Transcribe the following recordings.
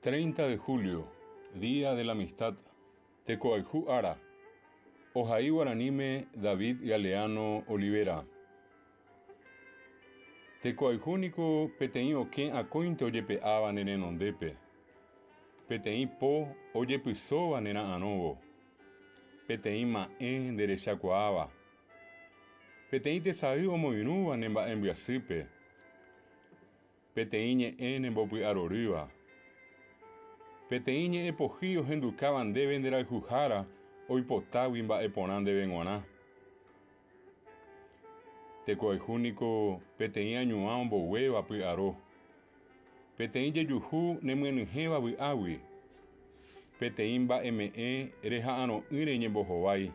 30 de julio, Día de la Amistad, Tekoayhu ára. Ohai guaraníme David Galeano Olivera. Tekoayhu niko peteĩ okẽ akóinte ojepe'áva ne renondépe, peteĩ po ojepysóva ne ra'arõvo, peteĩ ma'ẽ nderechakuaáva, peteĩ tesay omoirũva ne mba'embyasýpe, Peteĩ ñe'ẽ nembopy'arorýva. Peteĩ ñe'ẽ pohýi ohendukáva ndéve nde rayhuhára oipotágui mba'e porã ndéve g̃uarã. Tekoayhu niko peteĩ añuã omboguéva py'aro. Peteĩ jejuhu nemyenyhẽva vy'águi. Peteĩ mba'eme'ẽ reha'arõ'ỹre ñembohovái.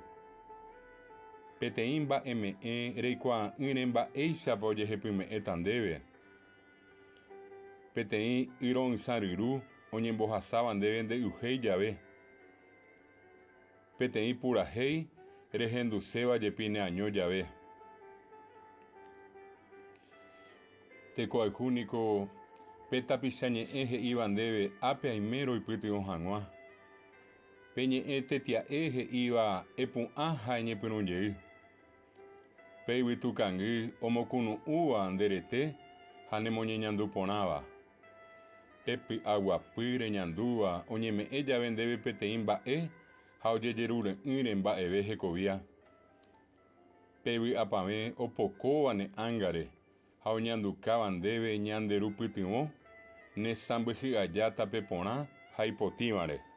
Peteĩ mba'eme'ẽ reikuaa'ỹre mba'éichapa ojehepyme'ẽta ndéve. Peteĩ y ro'ysã ryru oñembohasáva ndéve nde y'uhéi jave. Peteĩ purahéi rehenduséva jepi neaño jave. Tekoayhu niko pe tapicha ñe'ẽ he'íva ndéve ápe aime roipytyvõ hag̃ua. Pe ñe'ẽ tetia'e he'íva epu'ã ha eñepyrũ jey. Pe yvytu kangy omokunu'ũva nde rete ha nemoñeñandu porãva. Pe py'aguapy reñandúva oñeme'ẽ jave ndéve peteĩ mba'e ha ojejerure'ỹre mba'eve hekovia. Pe vy'apavẽ opokóva ne ángare ha oñandukáva ndéve ñande Ru pytyvõ, ne sãmbyhy aja tape porã ha ipotĩvare.